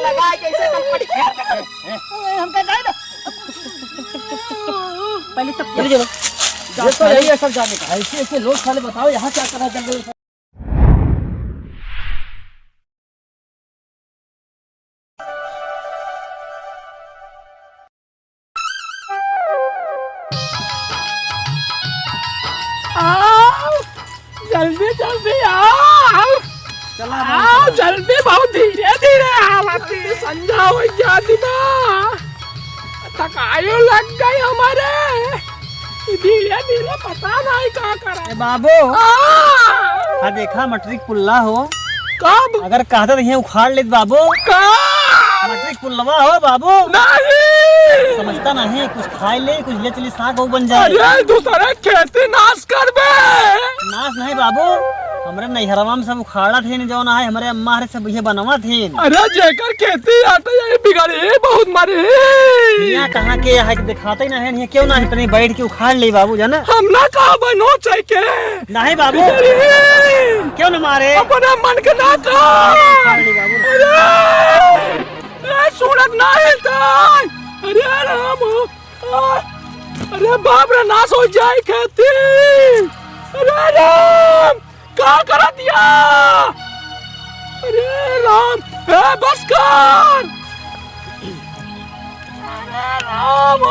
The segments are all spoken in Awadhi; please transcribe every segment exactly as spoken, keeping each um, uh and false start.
लगा के ऐसे कनपटी फेंक देते हैं। ए, ए। हमका जाए दो। पहले सब चले चलो। ये तो यही है सब जाने का। ऐसे, ऐसे लोग साले बताओ यहाँ क्या कर रहा है जंगल में। आओ, जल्दी, जल्दी आओ। चला आओ, जल्दी, बहुत धीरे, धीरे आवत ही। संझा हो गया दिमा। थकायो लग गई हमारे। धीरे, धीरे, पता नहीं का करा। ए बाबू। आ! हाँ, देखा, मटरी पुल्ला हो। कब? अगर कहता तो ये उखाड़ लेत बाबू। कब? मटरी पुल्लवा हो बाबू। नहीं। समझता नहीं, कुछ खाए ले, कुछ ले चली, साग हो बन जाए। अरे, दूसरे खेती नाश करबे। नाश नहीं बाबू, हमरे नैहरवा में सब उखाड़ा थे, जौन है, हमरे अम्मा हरे सब ये बनवा थे। अरे, जेकर खेती आटे, यही बिगड़ी, बहुत मारी। यहाँ कहाँ के है, दिखाते ही नहीं है, क्यों ना इतनी बैठ के उखाड़ ले बाबू, जाना? हम ना कहा बनो चाहे के। नहीं बाबू। अरे! क्यों न मारे? अपना मन के ना कर। अरे बाबू। अरे! ए, सूरत ना हिलता। अरे राम। अरे बाप रे, नाश हो जाए खेती। अरे राम, का कर दिया? अरे राम, ए, बस कर। अरे राम,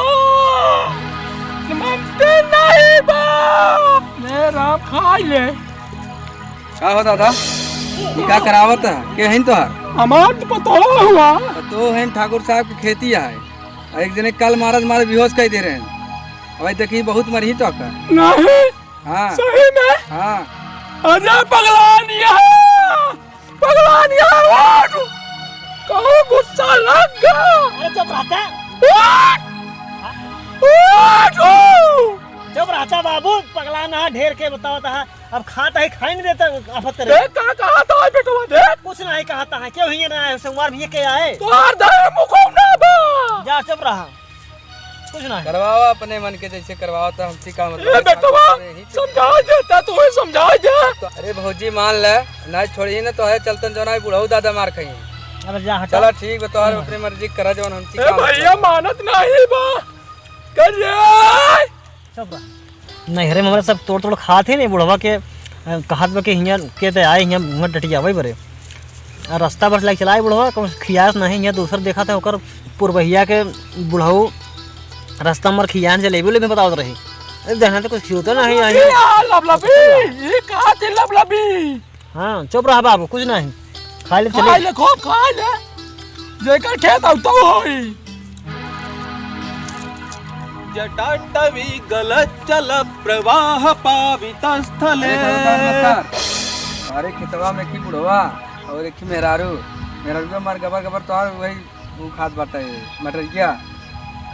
मनते नहीं बा। अरे राम, खाई ले। का हो दादा, ई का करावत है? के हइन तोहार? हमार तो पतोह हुआ। पतोह हइन, ठाकुर साहब की खेती है। और एक जने कल मारत मारत बेहोश कर दे रहे हैं। अब देखी बहुत मरही तो का। नहीं। हाँ। सही में? हाँ। अरे पगलानिया! पगलानिया, उठ! कहूँ गुस्सा लग गया। अरे चुप रहता। उठ! उठ! चुप रहता बाबू, पगलाना ढेर के बतावत है। अब खाता है, खाई नहीं देता, आफत करे। देख का कहता है बेटवा, देख। कुछ नहीं कहता है, क्यों ही ना है, सोमवार भी के आए। तोहार दे मुखो ना बा। जा चुप रहा। कुछ ना है। करवावा अपने मन के जैसे करवावा, तो हमसे का मतलब ए है? बेटवा, समझाई देता, तू ही समझाई दे। तो अरे भौजी मान ले, ना छोड़ी ना तो है चलतन जो ना बुढ़ऊ दादा मार खाई। अब जा हटा। चला ठीक बा, तोहार अपने मर्जी करा जौन हमसे ए का मतलब भैया है? मानत नहीं बा। कर रे। चुप रह। नैहरे में हमरा सब तोड़ तोड़ खात ही नहीं बुढ़वा के, अ, कहत बा कि हियाँ के ते आए, हियाँ मुँह डटियावे बरे। आ रास्ता भर से लाइके चलाए बुढ़वा, कौन खियास नहीं, हियाँ दूसर देखा था ओकर पुरबहिया के बुढ़ऊ रास्ता मर खियान जलेबी लेबे बतावत रही। अरे देखना तो कुछ खियोता नहीं आई। ये आ लबलबी, ये कहा थे लबलबी? हाँ, चुप रहा बाबू, कुछ नहीं। खाई ले, चले। खाई ले, खूब खाई ले। जेकर खेत आउ तो होई। जटाटवी गलच्चल प्रवाह पावित स्थले। अरे, नमस्कार, नमस्कार। अरे, खेतवा में की बुढ़वा और एक मेहरारू, मेहरारू मार गबर गबर तोहार वही वो खात बाटे, मटरिया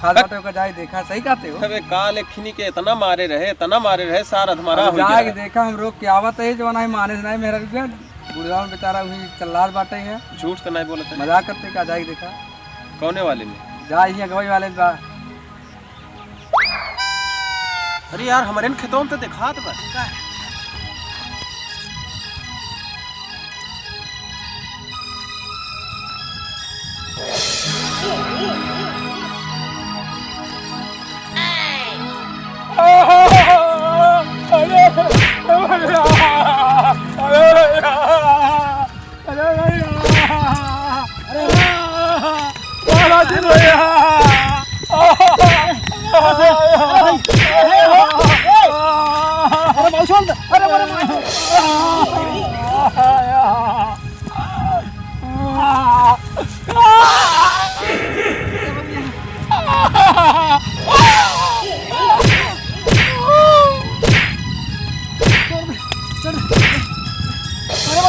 खात बाटे, ओका जाए देखा, सही कहते हो। अबे काल एक खिनी के इतना मारे रहे, इतना मारे रहे, सार अधमरा अब हो जाए गया। देखा, हम रोक के आवत है, जवन आई माने से नहीं, मेहरारू के बुढ़वा में बेचारा वही चल्लार बाटे है। झूठ तो नहीं बोलत है। मजाक करते का, जाए देखा। कौने वाले में? जा, ये गवई वाले में बा। अरे यार, हमरे न खेतवा में तो देखात बा। का? अरे, अरे भैया, अरे भैया। अरे भैया! अरे! बालाजी भैया! अरे भाई, छोड़ दे। अरे, अरे, अरे भाई,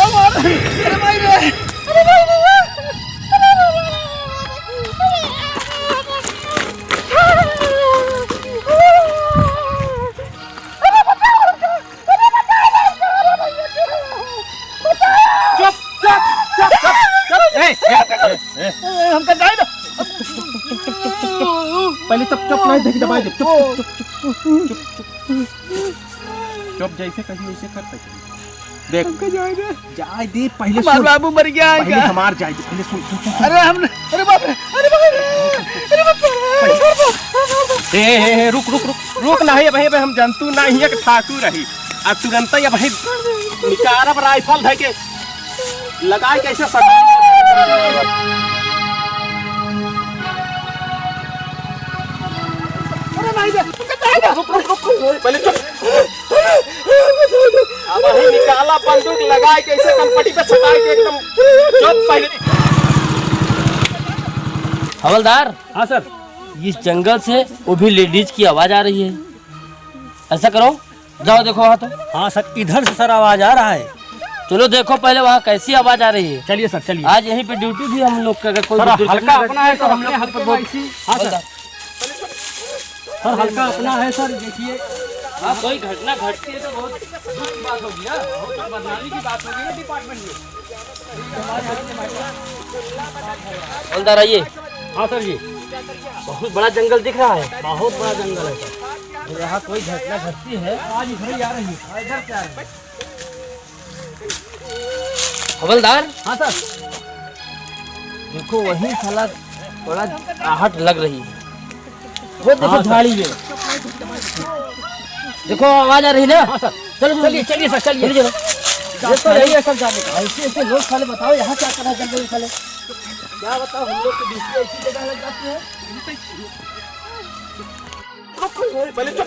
मार। अरे भाई रे। अरे भाई रे। चुप, चुप, चुप, चुप, चुप। ए, ए, ए, ए। हमका जाए दो। पहले चुप, चुप, नहीं देखी, दबाई दे। चुप, चुप, चुप, चुप, चुप, चुप। चुप, जैसे कही वैसे कर सकते। देख, हमका जाए दे। जाए दे, पहले हमार सुन। बाबू मर गया है पहले का? हमार जाए दे, पहले सुन, सुन, सुन, सुन। अरे हम, अरे बाप रे, अरे बाप रे, अरे बाप रे। ए, ए, ए, रुक, रुक, रुक, रुक, नहीं, अबहीं, अबहीं हम जनतू ना हियाँ के ठाकुर रही। आ तुरंत ही अबहीं निकारब राइफल धइ के लगाए कैसे सटा। अरे नहीं दे, रुक, रुक, रुक, रुक, पहले चुप। अबहीं निकाला बंदूक, लगाए कैसे कनपटी पे सटाए के एकदम चुप पहले। हवलदार। हाँ सर। इस जंगल से वो भी लेडीज की आवाज आ रही है। ऐसा करो, जाओ देखो वहाँ तो। हाँ सर, इधर से सर आवाज आ रहा है। चलो देखो पहले वहाँ कैसी आवाज आ रही है। चलिए सर, चलिए। आज यहीं पे ड्यूटी थी हम लोग का, अगर कोई सर, भी दुर्घटना हल्का घटती अपना है है तो तो हम हल्के लोग हल्के को में बहुत इसी हाँ सर। हल्का अपना है सर, देखिए। हाँ, कोई घटना घटती है तो बहुत दुख की बात होगी ना, बहुत बदनामी की बात होगी ना डिपार्टमेंट में। अंदर आइए। हाँ सर जी। बहुत बड़ा जंगल दिख रहा है। बहुत बड़ा जंगल है सर। तो यहाँ कोई घटना घटती है। आज इधर ही आ रही है। इधर से आ रही है। हवलदार। हाँ सर। देखो वही साला बड़ा आहट लग रही है। वो देखो हाँ सर। झाड़ी में। देखो आवाज आ रही ना? हाँ सर। चलो, चलो। चलिए, चलिए सर, चलिए। चलिए, चलो। ये तो यही है सर जाने का। ऐसे, ऐसे लोग साले बताओ यहाँ क्या कर रहे हैं जंगल में साले। क्या बताओ हम लोग के बीच में ऐसी जगह लग जाती है। पहले चुप।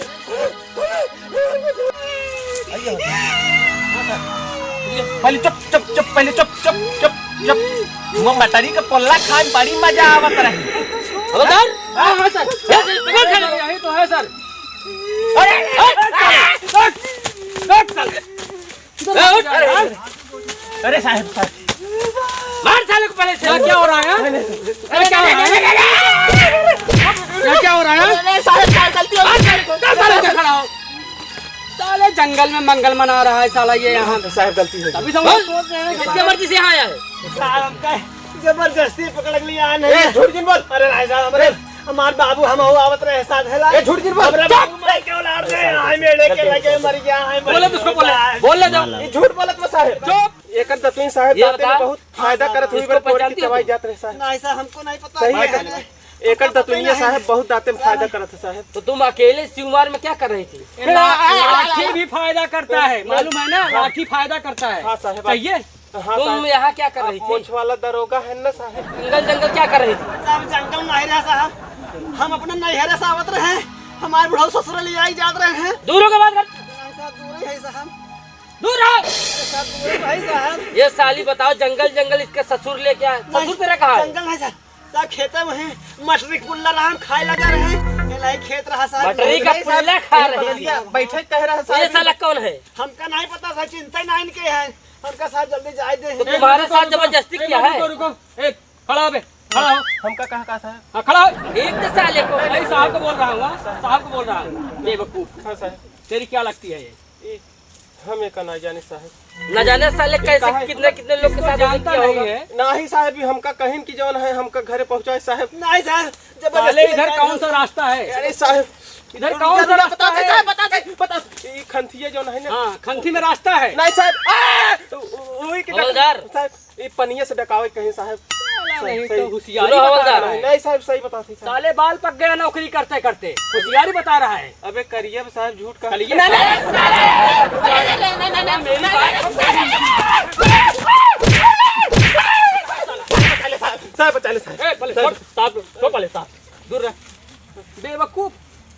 पहले चुप, चुप, चुप, पहले चुप, चुप, चुप, चुप। वो मटरी का पोल्ला खाए में बड़ी मजा आवत रही। हवलदार? हाँ, हाँ, सर। यही तो है, सर। अरे, हट, हट, हट, हट, साले। ए, उठ। अरे, अरे साहब, साहब। मार साले को पहले से। क्या, क्या हो रहा है? अरे, क्या हो रहा है? क्या, क्या हो रहा है? अरे, साहब, साहब, गलती हो गई। मार साले को। चल, साले, उधर खड़ा हो। साले, जंगल में मंगल मना रहा है साला ये यहाँ। साहब, गलती हो गई। तभी तो हम लोग सोच रहे हैं कि इसके मर्जी से यहाँ आया है। साहब, हमका जबरदस्ती पकड़ लिया है, नहीं। ए, झूठ जिन बोल। अरे, नहीं साहब, हमरे हमार बाबू हम हो आवत रहे साथ हेला। ए, झूठ जिन बोल। हमरा चुप! बाबू मर के औलाद रहे, हाय मेरे के लगे मर गया, हाय मर बोले तो उसको बोले। गया। बोल ले जाओ। ये झूठ बोलत बा साहेब। चुप! एकर दतुइन साहेब ये दाते में बता, बहुत फायदा हाँ, करत हुई इसको बार तोड़ के पहचानती हो चबाई तुम? जात रहे साहेब। नहीं साहब, हमको नहीं पता। सही है है। ना। एकर दतुइया साहेब बहुत दाते में फायदा करत है साहेब। तो तुम अकेले शिवमार में क्या कर रही थी? ए, ला-, लाठी भी फायदा करता है, मालूम है ना? हाँ। लाठी फायदा करता है। हाँ साहेब, आप चाहिए? हाँ, तुम साहब। यहाँ क्या कर रही थी? मोछ वाला दरोगा है ना, साहब। जंगल, जंगल क्या कर रही थी? साहब, जंगल नहीं रहा, साहब। हम अपने नैहरे से आवत रहे, हमारे बुढ़ऊ ससुर ले आई जात रहे हैं। दूर होके बात कर। नहीं, साहब, दूर ही है, साहब। दूर रहो। अरे, साहब, दूर ही है, साहब। ये साली बताओ, जंगल, जंगल इसके ससुर लेके आए। नहीं, ससुर तेरा कहाँ है? जंगल नहीं, साहब। साहब, खेते में ही मटरी के पुल्ला राम खाए लगा रहे। ये लाई खेत रहा, साहब। मटरी का नहीं, साहब, पुल्ला खा रहे हैं। बैठे कह रहा, साहब। ये साला कौन है? हमका नहीं पता, साहब, चिंता ही ना इनके है। हमका साहब जल्दी जाए दे। तो तुम्हारे साथ जबरदस्ती किया है? रुको, रुको, रुको। ए, खड़ा हो बे, खड़ा हो। हमका कहाँ का साहब? हाँ, खड़ा हो। एक तो साले को। नहीं, साहब को बोल रहा हूँ, हाँ, साहब को बोल रहा हूँ। बेवकूफ। हाँ, साहब। तेरी क्या लगती है ये? ये हम एका ना जाने, साहब। ना जाने साले कैसे, कितने, कितने लोग के साथ ऐसे किया होगा। नहीं, साहब, ये हमका कहिन कि जौन है, हमका घरे पहुँचाए, साहब। नहीं, साहब, जबरदस्ती साले, इधर कौन सा रास्ता है? अरे, साहब, इधर कौन सा रास्ता है? बता दे, साहब, बता दे, बता दे। ये खंथिया जौन है ना। हाँ, खंथी में रास्ता है। नहीं, साहब, आ! उ-, उ-, वही के हवलदार। साहब, ये पनिया से डकावे कहीं, साहब। साला, नहीं तो होशियारी बता रहा है। नहीं, साहब, सही बता, सही, साहब। साले, बाल पक गया नौकरी करते करते, होशियारी बता रहा है। अबे, करिए साहब, झूठ का। चलिए। नहीं, नहीं, नहीं, नहीं, नहीं, नहीं, नहीं, नहीं, नहीं, मेरी बात। साहब, बचा ले, साहब। ए, पहले छोड़, साहब, छोड़ पहले, साहब। दूर रह। बेवकूफ।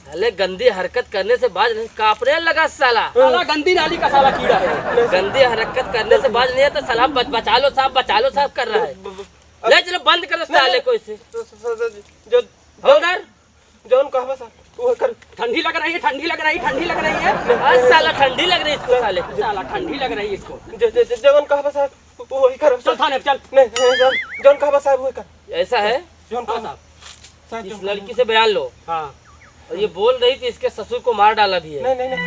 साले, गंदी हरकत करने से बाज नहीं, कांपने लगा साला। साला गंदी नाली का साला कीड़ा है। गंदी हरकत करने से बाज नहीं आता साला, बच-, बचा लो साहब, बचा लो साहब कर रहा है। ले चलो, बंद करो साले को इसे। जो हवलदार। जौन कहबा साहब, वो कर। ठंडी लग रही है, ठंडी लग रही, ठंडी लग रही है। आज साला ठंडी लग रही है इसको साले। साला ठंडी लग रही है इसको। ज-, ज-, ज-, जौन कहबा साहब, वो वही करब चल साहब। थाने पे चल। नहीं, नहीं, जौन, जौन कहबा साहब, वही कर। ऐसा है? जौन हाँ कहबा। साहब। साहब, इस जौन लड़की कहबा। से बयान लो। हाँ। और ये बोल रही थी इसके ससुर को मार डाला भी है। नहीं, नहीं, नहीं।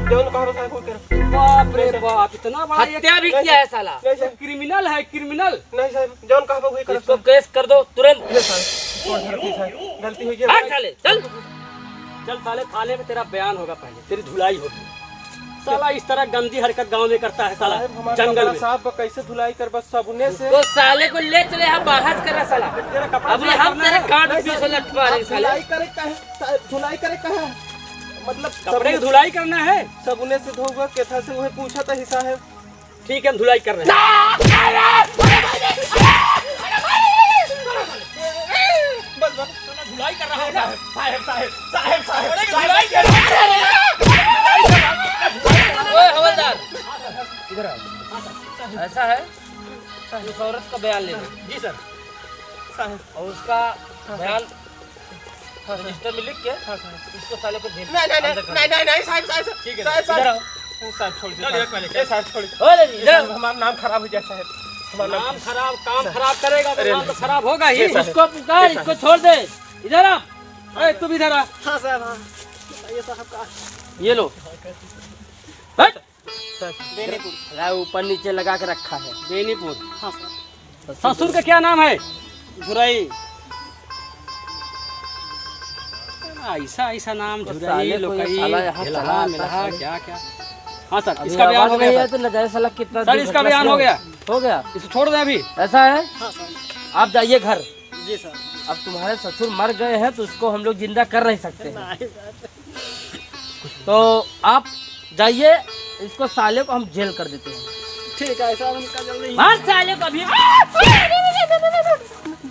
जौन कहबा साहब, वही करब। बाप रे बाप, इतना बड़ा ये हत्या भी किया है साला। नहीं, साहब। क्रिमिनल है, क्रिमिनल। नहीं, साहब, जौन कहबा, वही करब, इसको साहब। केस कर दो तुरंत। नहीं, साहब, कौन गलती, साहब? गलती हुई है। हट साले, चल। चल साले, थाने में तेरा बयान होगा पहले, तेरी धुलाई होगी। साला इस तरह गंदी हरकत गांव में करता है साला, साहब, हमारा जंगल कपड़ा में। साफ बा, कैसे धुलाई करबा? साबुने से। तो साले को ले चले, हम बाहर करा साला। तेरा कपड़ा अभी धुलाई हम करना तेरे है? कान नहीं, पीछे साहब, लट मारे आप साले। धुलाई करे का है? सा-, धुलाई करे का है? मतलब कपड़े की साबुने, धुलाई करना है? साबुने से धोगा, केथा से वह पूछा था ही साहब। ठीक है, हम धुलाई कर रहे हैं। बस, बस। धुलाई कर रहा है साहब, साहब, साहब, साहब, साहब। अरे, धुलाई कर रहा है। ओए, हवलदार, इधर आओ। ऐसा है, उस औरत का बयान ले लो। जी सर। साहब। और उसका बयान हाँ, सर। रजिस्टर में लिख के हाँ, सर। इसको साले को भेज नहीं, नहीं, नहीं, अंदर कर नहीं, दो। नहीं, नहीं, साहब, साहब, ठीक है, साहब, इधर आओ। साहब, छोड़ दे, इधर साहब। इधर, इधर। ए, साहब, छोड़ दे। हो, इधर, इधर। साहब, हमारा नाम खराब हो जाए, साहब। हमारा नाम नाम खराब, काम साहब। खराब करेगा तो अरे नाम तो नहीं। खराब होगा ही। ए, साहब। उसको पुकार, ए, साहब। इसको छोड़ दे। इधर आ। अरे, तुम इधर आ। हाँ, साहब, हाँ। बताइए, साहब, का? ये लो। हट। सर, बेनीपुर। अरे, ऊपर नीचे लगा के रखा है। बेनीपुर। हाँ, सर। ससुर का क्या नाम है? झुरई। ऐसा, ऐसा नाम, बस झुरई, साले को ये लोकई, साला यहाँ हेलहा, चला आता मेलहा, है। क्या, क्या? हाँ सर, अभी इसका बयान आवाज हो गया नहीं सर। है तो न जाने साला कितना सर, दिन इसका भटका बयान हो से गया। हो गया? इसे छोड़ दें अभी। ऐसा है? हाँ सर। आप जाइए घर। जी सर। अब तुम्हारे ससुर मर गए हैं तो उसको हम लोग जिंदा कर नहीं सकते हैं। नहीं सर। तो आप जाइए, इसको साले को हम जेल कर देते हैं। ठीक है, ऐसा उनका जल्दी ही मार साले को अभी।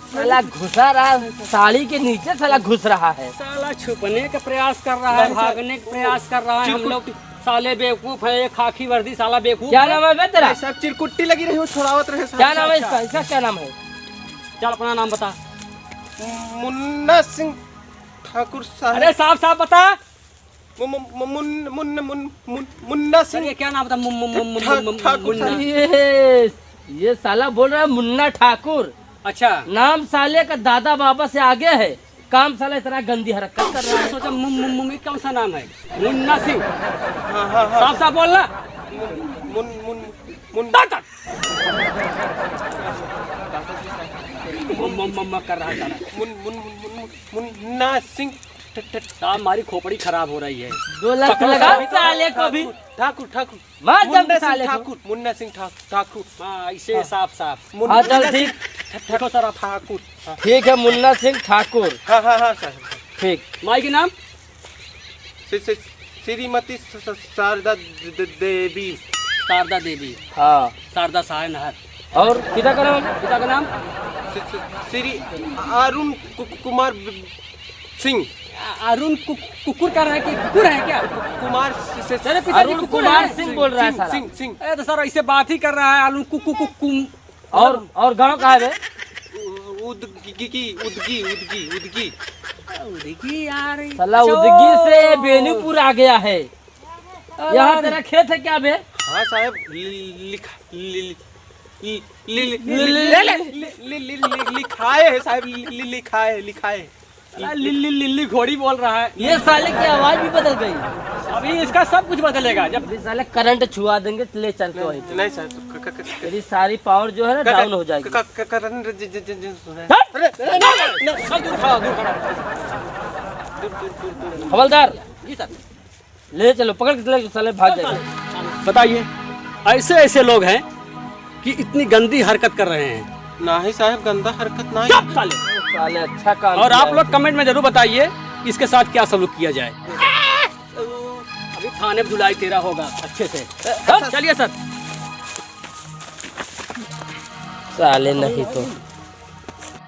साला घुसा रहा, साड़ी के नीचे साला घुस रहा है। साला छुपने का प्रयास कर रहा है, नहीं सर। भागने का प्रयास कर रहा है। हम लोग चिरकुट्टी। साले बेवकूफ है, ये खाकी वर्दी साला बेवकूफ क्या है। नाम है बे तेरा? नहीं सर, चिरकुट्टी लगी रही हो, छुड़ावत रहे सर। क्या नाम है अच्छा, इसका? इसका क्या नाम है? चल अपना नाम बता। मुन्ना सिंह ठाकुर साहब। अरे साफ साफ बता। मु-, मु-, मु-, मुन-, मुन-, मुन-, मुन-, मुन्ना सिंह। अरे, क्या नाम था? मु-, मु-, मु-, मु-, ठा-, मु-, मु-, ठाकुर मुन्ना। साहब। ये, ये साला बोल रहा है मुन्ना ठाकुर। अच्छा। नाम साले का दादा बाबा से आगे है, काम साला इतना गंदी हरकत कर रहा है। सोचा मु-, मु-, मु-, मु-, कौन सा नाम है? मुन्ना सिंह। हाँ, हाँ, हाँ। साफ साफ बोलना। मुन-, मुन-, मुन-, मुन-, ताकत। मम, मम, मम, मम कर रहा है साला। मुन-, मुन-, मुन-, मुन-, मुन-, मुन्ना सिंह ठ-, ठ-, साहब, हमारी खोपड़ी खराब हो रही है। दो लाख पकड़ो लगा साहब। साले को भी। ठाकुर, ठाकुर। मार मुन्ना जम सिंह साले को। ठाकुर, मुन्ना सिंह ठा-, ठाकुर। हाँ, इसे हाँ। साफ, साफ। मुन-, हाँ, चल मुन्ना ठीक। सिंह ठ-, ठ-, देखो सर, आप ठाकुर। हाँ। ठीक है, मुन्ना सिंह ठाकुर। हाँ, हाँ, हाँ, सर। ठीक। माई के नाम? श्री-, श्री-, श्रीमती स-, स-, शारदा द-, द-, देवी। शारदा देवी। हाँ। शारदा सहाय नहर। और पिता का नाम? पिता का नाम? श्री, श्री, श्री अरुण कु-, कु-, कुमार ब-, सिंह। अ-, अरुण कु-, कुकुर का है कि कुकुर है क्या? कु-, कुमार से, से, अरे पिता जी, अरुण कुकुर कुमार है? सिंह बोल रहा है सिंह, साला। सिंह, सिंह। अरे तो सर ऐसे बात ही कर रहा है, अरुण कु-, कु-, कु-, कुम-, और, और गाँव कहाँ है बे? उ-, उदगी, उदगी, उदगी, उदगी। उदगी यार। साला अच्छा, उदगी से ओ। बेनीपुर आ गया है। अरे। यहाँ तेरा खेत है क्या बे? हाँ साहब, लि-, लिखा, लि-, लि-, लि-, लि-, लिखाए है साहब, लि-, लि-, लिखाए, लिखाए। साला लिल्ली लिल्ली घोड़ी बोल रहा है। ये साले की आवाज भी बदल गई। अभी इसका सब कुछ बदलेगा जब अभी साले करंट छुआ देंगे, ले चल के वहीं पे। नहीं सर, क-, क-, क-, क-, तेरी सारी पावर जो है ना, क-, क-, डाउन हो जाएगी। क-, क-, क-, करंट ज-, ज-, ज-, ज-, सुने। हट! अरे, नहीं, नहीं, नहीं, नहीं, दूर खड़ा, दूर खड़ा। दूर, दूर, दूर, दूर। हवलदार। जी सर। ले चलो, पकड़ के ले चलो, साले भाग जाएंगे। बताइए, ऐसे ऐसे लोग हैं कि इतनी गंदी हरकत कर रहे हैं। नाही साहब, गंदा हरकत नाही। चुप साले। साले अच्छा काम और किया आप है। लोग कमेंट में जरूर बताइए कि इसके साथ क्या सलूक किया जाए। अभी थाने में धुलाई तेरा होगा अच्छे से। चलिए सर। साले नहीं तो।